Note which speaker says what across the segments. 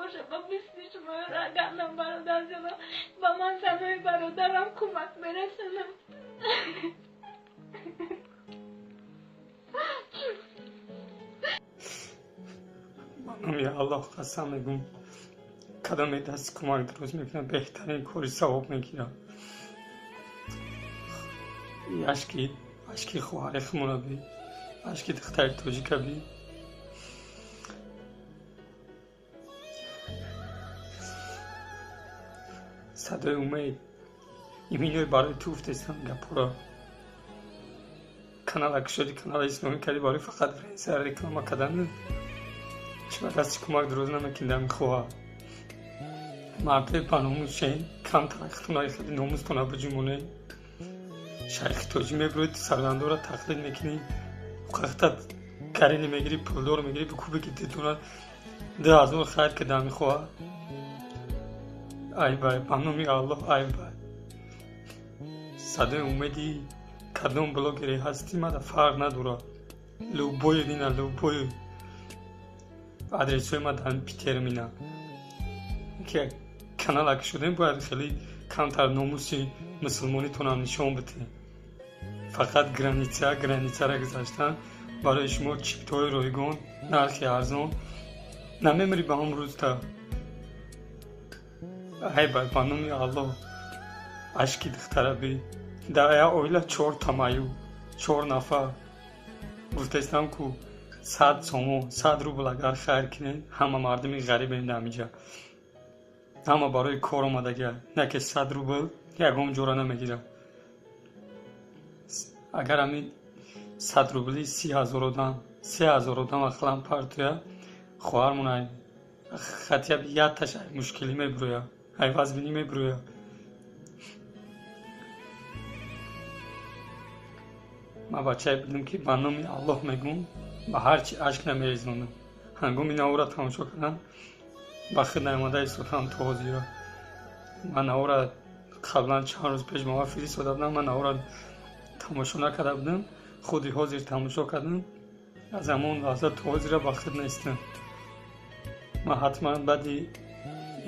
Speaker 1: боша ба мисли шуморо агарнам бародарҷонам ба ман занои бародарам кӯмак мерасонам.
Speaker 2: Ба номи Аллоҳ қасам мегӯм, кадоме дасти кӯмак дароз мекунад, беҳтарин кори савоб мегирад. Ашки хоҳари худмона би, ашки духтари тоҷика би. Садои умед иминои барои ту гуфтестам гапҳоро. Канала кушоди, канала исломӣ кардӣ барои фақат френсия реклама кардан. Чӣ ба дасти кӯмак дароз намекунӣ дар мехоҳа? Мардои ба номус шен, камтар худтона хеле номустона биҷумонед. Шайхи тоҷӣ мебироед, сарвандора тақлид мекунӣ, ҳуқуқта карини мегирӣ, пулдор мегирӣ, бикӯ бигӣ дидона 2000 хайр ки дар мехоҳа. Ай бай, ба номи Аллоҳ, ай бай. Садои умеди кадом блогере ҳастӣ, мада фарқ надорад. Любой дина, любой адресҳои ма дар Питер мина. Ки канала кушодем, бояд хеле камтар номуси мусулмонитонам нишон бидиҳем. Фақат границара гузаштан барои шумо чиптҳои ройгон, нархи арзон. Намемирӣ ба он рӯзта. Ай бай, ба номи Аллоҳ, ашки духтара би. Дар як оила 4 тамаю, 4 нафар. Гуфтаистам ку 100 сомон, 100 рубл агар хайр кунед, ҳама мардуми ғарибем дар ҳамиҷа. Ҳама барои кор омадагия. На ки 100 рубл ягон ҷора намегирад. Агар ҳамин 100 рубли 30 000 одам, 3000 одам ақаллан партоя, хоҳармон ай хотя бы якташ ай мушкилӣ мебирояд, ай вазбинӣ мебирояд. Ман бачае будам, ки ба номи Аллоҳ мегӯм, ба ҳар чи ашк намерезонам. Ҳангоми навора тамошо кардан ба худ наомада истодам то ҳозира. Ман навора қаблан чанд рӯз пеш ба ман фиристода будам, ман навора тамошо накарда будам, худи ҳозир тамошо кардам. Аз ҳамон лаҳза то ҳозира ба худ нестам. Ман ҳатман баъди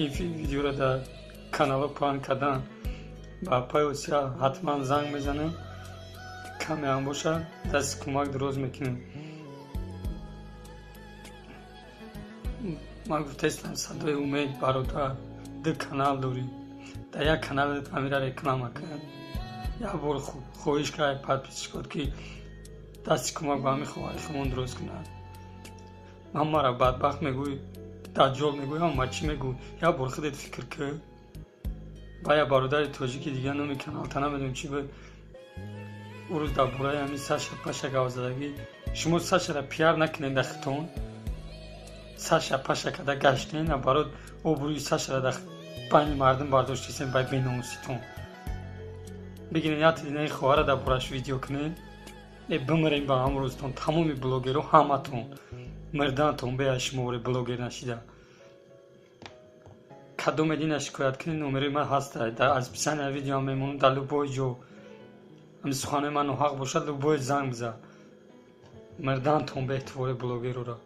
Speaker 2: ин видеоро дар каналҳо паҳн кардан ба апаи Осия ҳатман занг мезанам, каме ҳам бошад дасти кӯмак дароз мекунем. Ман гуфтаистам садои умед бародар, ду канал дорӣ, дар як каналат ҳамира реклама кун. Як бор хоҳиш кард подписчикот ки дасти кӯмак ба ҳамин хоҳари худмон дароз кунад. Ман маро бадбахт мегӯй, даҷҷол мегӯй, ҳама чӣ мегӯй, як бор худат фикр кун. Ба як бародари тоҷики дигар номи каналта намедонам чӣ буд, ӯ рӯз дар бораи ҳамин Саша Паша гап задагӣ. Шумо Сашаро пиар накунед дар худтон. Саша Паша када гаштен, барот обрӯи Сашаро дар байни мардум бардоштесен ба беномуситон. Бигирен як динаи хоҳара дар бораш видео кунед. Э бимирем ба ҳам рӯзтон, тамоми блогерҳо ҳаматон мирдантон беа шуморе блогер нашида. Кадоме дина шикоят кунед, номери ман ҳаста, дар описания видео мемонам, дар любой ҷо. Ҳамин суханои ман ноҳақ бошад, любой занг биза. Мирдантон беэътибори блогерора.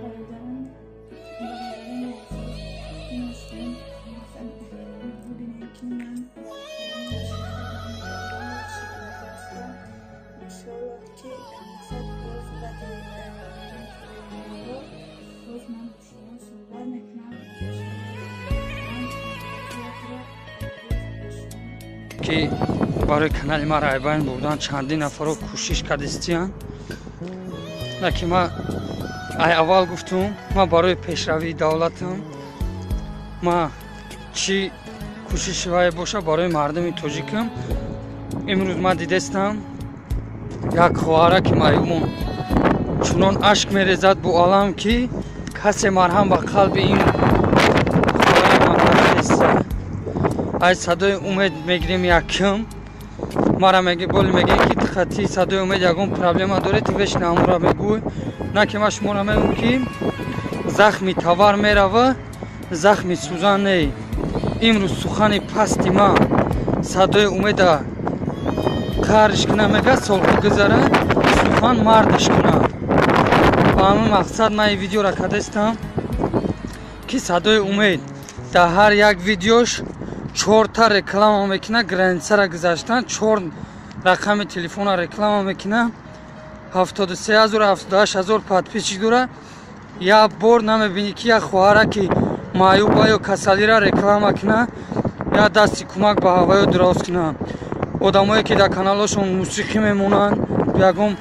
Speaker 1: Бародарон, бародарони азиз, ин ҳастем. Бибинед, ки ман иншоаллоҳ, ки мақсад боз баъди боз ман бо шумо суҳбат мекунам.
Speaker 2: Ки барои канали ма райбайн бурдан чандин нафарро кӯшиш кардистиян, лекин ма ай аввал гуфтум, ма барои пешравии давлатам, ма чӣ кӯшиши вай боша, барои мардуми тоҷикам. Имрӯз ман дидестам, як хоҳара, ки маъюмон, чунон ашк мерезад бо алам, ки касе марҳам ба қалби ин хоҳари ман нареса. Ай Садои Умед мегирем. Якм мара меги, боли мегӯем, ки хати Садои Умед ягон проблема доред, ту вешна ҳамура мегӯй. На ки ма шуморо мегӯм, ки захми тавар мерава, захми сӯзан не. Имрӯз сухани пасти ма Садои Умеда қарш куна, мега, солҳо гузара, сухан мардаш куна. Ба ҳамин мақсад ман ин видеора кардастам, ки Садои Умед дар ҳар як видеош чорта реклама мекуна, границара гузаштан, чор рақами телефона реклама мекуна, 73 000, 78 000 подписчик дора. Як бор намебинӣ, ки як хоҳара, ки маъюба ё касалира реклама куна, як дасти кӯмак ба ҳаваё дуроз куна. Одамое, ки дар каналҳошон мусиқӣ мемонанд, ягон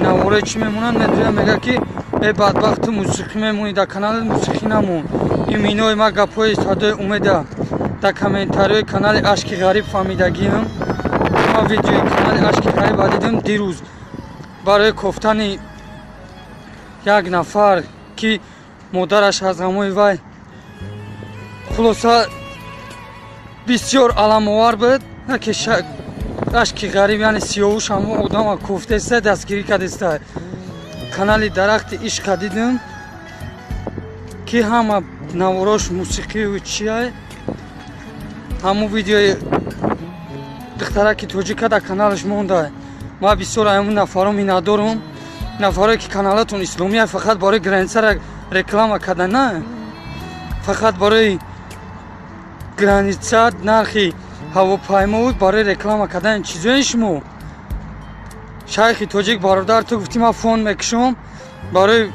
Speaker 2: навораи чӣ мемонанд, медояд, мега, ки э бадбахт, ту мусиқӣ мемонӣ дар каналат, мусиқӣ намон. Ин минои ма гапҳои Садои Умеда дар комментариҳои канали Ашки Ғариб фаҳмидагиам. Ман видеои канали Ашки Ғариба дидим дирӯз, барои кофтани як нафар, ки модараш аз ғамои вай. Хулоса, бисёр аламовар буд, ки Ашки Ғариб, яъне Сиёвуш, ҳамо одама кофтеста, дастгирӣ кардеста. Канали Дарахти Ишқа дидим, ки ҳама наворош мусиқию чия. Ҳамун видеои духтараки тоҷика дар каналаш монда. Ма бисёр ҳамун нафаро миннатдорум, нафарое, ки каналатон исломия, фақат барои границара реклама карда, на фақат барои граница, нархи ҳавопаймо, барои реклама кардани чизои шумо. Шайхи тоҷик, бародар, ту гуфтӣ, ман фон мекушом барои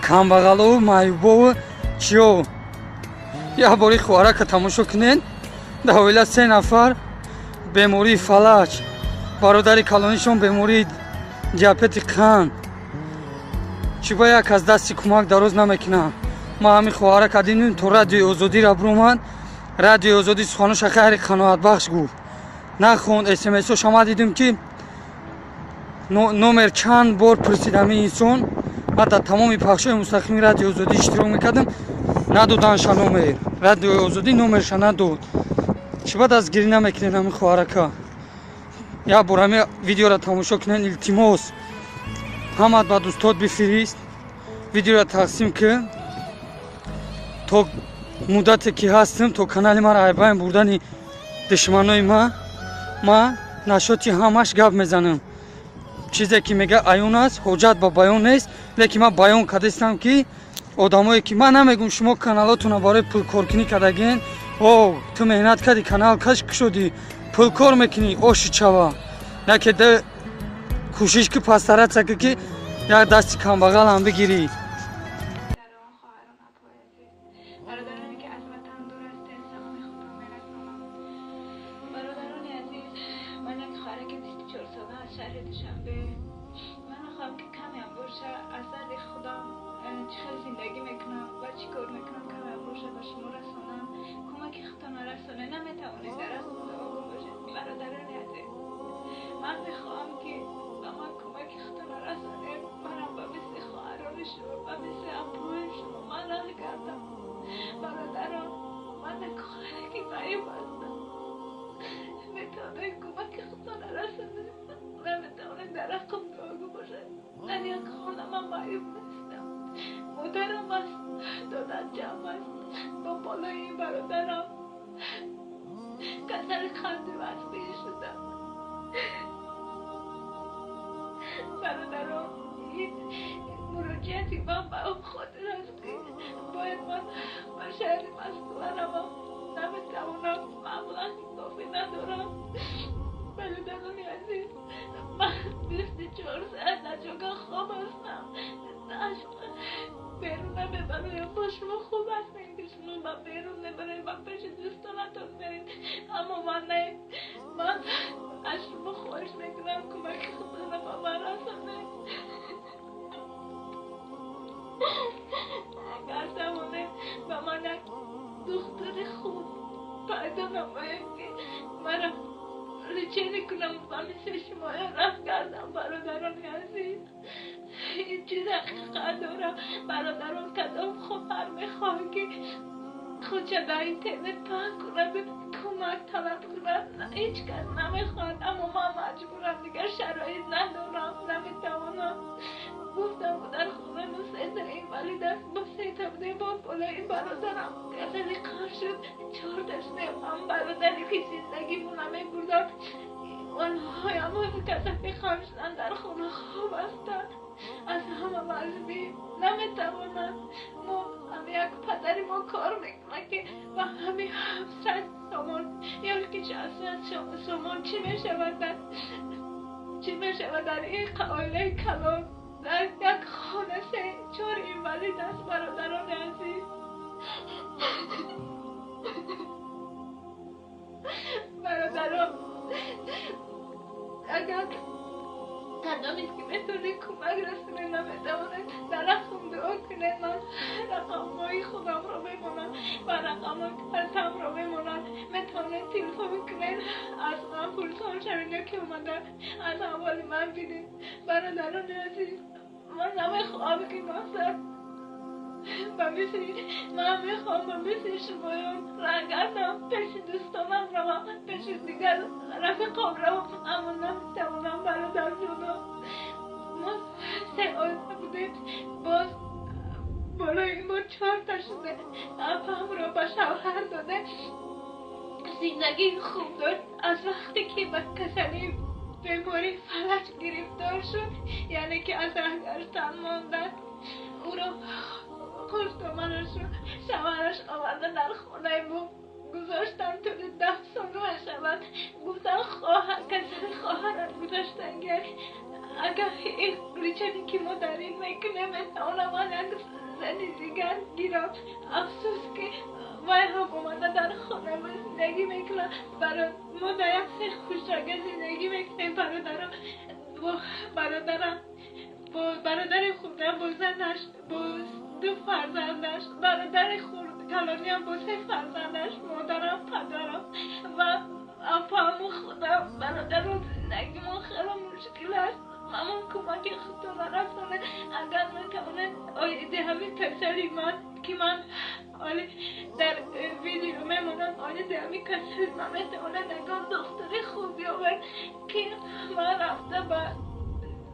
Speaker 2: камбағалову маъюбову чиё. Як бори хоҳарака тамошо кунед. Дар оила се нафар бемории фалаҷ, бародари калонишон бемории диабети қанд. Чӣ ба як аз дасти кӯмак дароз намекунам? Ман ҳамин хоҳарака дидем, то Радиои Озодира биромад. Радиои Озодӣ суханоша хайри қаноатбахш гуфт, нахонд смсоша. Ма дидем, ки номер чанд бор пурсид ҳамин инсон. Ман дар тамоми пахшҳои мустақими Радиои Озодӣ иштирок мекардам, надоданша номер. Радиои Озодӣ номерша надод. Чӣ ба дастгирӣ намекунед ҳамин хоҳарака? Як бор ҳамин видеоро тамошо кунед, илтимос. Ҳамат ба дӯстот бифирист, видеоро тақсим кун. То муддате ки ҳастам, то канали маро айбайн бурдани душманои ма, ма нашоти ҳамаш гап мезанам. Чизе ки мега аён аст, ҳоҷат ба баён нест, лекин ман баён кардастам, ки одамое ки, ман намегум, шумо каналотонро барои пулкоркунӣ кардагин. О, ту меҳнат кардӣ, канал каш кушодӣ, пулкор мекунӣ, оши чава яке д кӯшиш ки, постараться ки, ки як дасти камбағалам бигирӣ.
Speaker 1: Хоҳарон, апои азиз, бародароне, ки аз ватан дур ҳастед, саломи худро мерасонам. Бародарони азиз, ман як хоҳараки 24 сола аз шаҳри Душанбе. Ман мехоҳам, ки камеам боша, аз дарди худам, чӣ хел зиндагӣ мекунам ва чӣ кор мекунам, камеам боша, ба шумо расонам. Кӯмаки худтонро расонед. Наметавонед, дар ҳаққи дуогӯ бошед. Бародарони азиз, ман мехоҳам, ки ба ман кӯмаки худтонро расонед. Манам ба мисли хоҳарони шумо, ба мисли апои шумо ман нагардам. Бародарон, ман як хоҳараки маъюб ҳастам. Метавонед кӯмаки худтонро расонед, наметавонед, дар ҳаққам дуогӯ бошед. Дар як хона ман маъюб нестам, модарам аст, додарҷам аст, бо болои бародарам касали қанди вазнин шудам. Бародарон, ин مراجعتی من به اون خاطر است که باید من به شهر مسکو روم. نمیتوانم، مبلغ کافی ندارم. برادران عزیز، من 24 ساعت در جاگاه خواب هستم. بیرون نمیبرم. با شما خوب هستین که شما با بیرون نبرین و پیش دوستانتون برین، اما من نه. من از شما خواهش میکنم کمک خودتون به من رسانید. اگر توانید به من یک دختر خوب پیدا نمایید که مرا لچینی کنم و مثل شما رفت کردم. برادران عزیز، این چیز حقیقت داره. برادران، کدام خواهر میخواه که خودش در اینترنت پهن کند، کمک طلب کند؟ هیچ کس نمیخواد، اما من مجبورم دیگر، شرایط ندارم، نمیتوانم. گفتم در خونه ما 3 تا اینوالید است، با 3 تا بودیم، با بالای این برادرم کسلی قهر شد، 4 تا شدیم. هم برادری که زندگیمون نمیبردن، آنهای هم کسلی قهر شدن، در خونه خواب هستند، از همه وضعی نمیتوانند. ما هم یک پدری ما کار میکنه که با همین 700 سامان یا که 600 سامان چی میشود در چی میشود در این عائله کلان، در یک خانه 3-4 اینوالید است. برادران عزیز، برادران، اگر کدامیست که میتونه کمک رسونه، نمیتونه در رقم دعا کنه. من رقم های خودم رو میمونم و رقم های کارتم رو میمونم. میتونه تلفن کنین، از من پرسان شوین که اومده از اول من بینید. برادران عزیز، من نمیخوام که مثلا و مثل من میخوام و مثل شمایان رنگردم، پیش دوستانم روم، پیش دیگر رفیقام روم، اما نمیتوانم. برادر جانم، ما 3 آیده بودیم، باز بالای ما 4 تا شده. اپم را به شوهر داده، زندگی خوب داشت. از وقتی که به کسلی بیماری فلج گرفتار شد، یعنی که از راه گشتن ماندن، او را خوشدامنش رو شوهرش آورده در خانه ما گذاشتن. طول 10 سال شود. گفتن خواهر کسی خواهرت گذاشتن که اگر این ریچنی که ما در این میکنه میتوانم من یک زن دیگر گیرم. افسوس که وای هم اومده در خانه ما زندگی میکنه. برای ما در یک سه خوشراگه زندگی میکنیم. برادرم با برادرم با برادر خودم با زنش با 2 فرزندش، برادر خورد کلانیم با 3 فرزندش، مادرم، پدرم و اپام خودم. برادرم زندگیمون خیلی مشکل است. مامان کمک خودتون رسانه. اگر میتونه آیده همین پسری من که من آله در ویدیو میمونم، آیده همین کسری من میتونه نگاه دختر خوب بیاور که من رفته با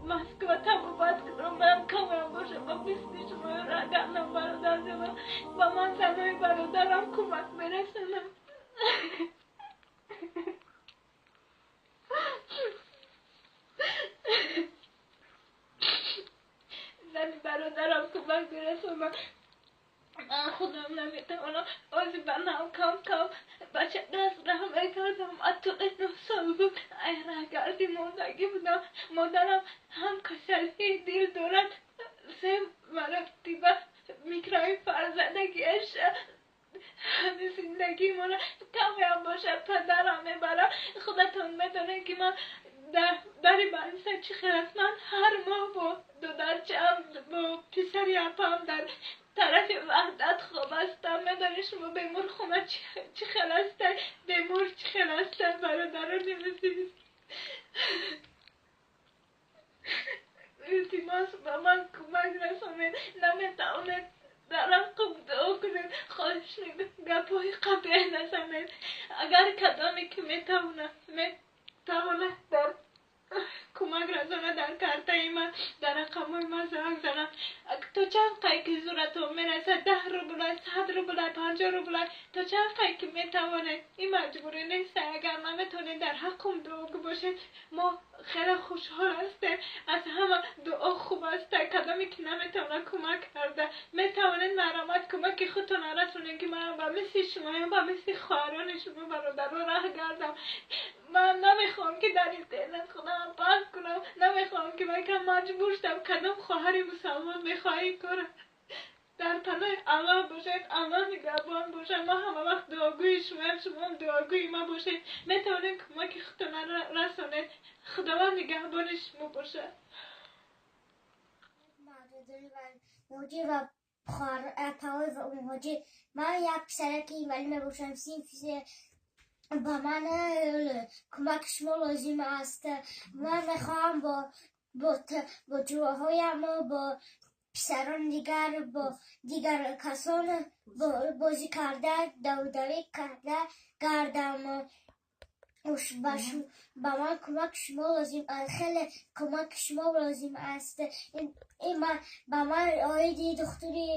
Speaker 1: مسکو تبابت کنم، من کامرم باشه با بیستی شما رگنم. برادر جانم، با من زنای برادرم کمک برسنم. زن برادرم کمک برسونم. من خودم نمیتوانم. آزی بنام کم کم بچه دست راه میکردم. از طول 9 سال بود ای راه ماندگی بودم. مادرم هم کسلی دل دارد، 3 مرتبه میکرای فرزندگیش همه زندگی مونه کمی هم باشه پدرم میبره. خودتون میدونید که من در بنسه چی خیر است. من هر ماه با دادرچم با پسری اپم در طرف وحدت خواب هستم. میدونی شما بیمار خونه چی خیر است، بیمار چی خیر است. برادران عزیز، التماس به من کمک رسانید. نمیتوانید در رقم دعا کنید. خواهش میکنم گپای قبیح نزنید. اگر کدامی که میتواند در کمک رسانه در کارتای من در رقمای من زنگ زنم. تا چند قای که زورتون میرسه، 10 روبل، 100 روبل، 50 روبل، تا چند قای که میتوانید. این مجبوری نیست. اگر نمیتونید در حقم دعا باشید. ما Хеле хушҳол ҳастем. Аз ҳама дуо хуб аст. Кадоме ки наметавона кӯмак карда, метавонед марҳамат кӯмаки худтон расонед, ки ман ба мисли шумоям, ба мисли хоҳарони шумо, бародаро раҳ гардам. Ман намехоҳам, ки дар интернет худам паҳн кунам, намехоҳам, ки ман кам маҷбур шудам. Кадом хоҳари мусалмон мехоҳӣ кора? Дар паноҳи Аллоҳ бошед, Аллоҳ нигаҳбон бошад. Мо ҳама вақт дуогӯи шумоем, шумоам дуогӯи ма бошед. Метавонед кӯмаки худтон расонед. Худованд нигаҳбони шумо бошад.
Speaker 3: Муҳоҷир ва апаҳои муҳоҷир, ман як писараки инвалид мебошам, синфи. Ба ман кӯмаки шумо лозим аст. Ман мехоҳам бо ҷӯраҳоям, бо писарони дигар, бо дигар касон бозӣ карда, давдавӣ карда гардам. Ба ман кӯмаки шумо лозим, хеле кӯмаки шумо лозим аст. Ба ман оиди духтури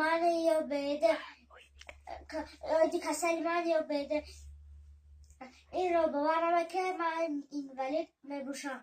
Speaker 3: ман ёбед, оиди касали ман ёбед. Инро бовар намекунед, ман инвалид мебошам.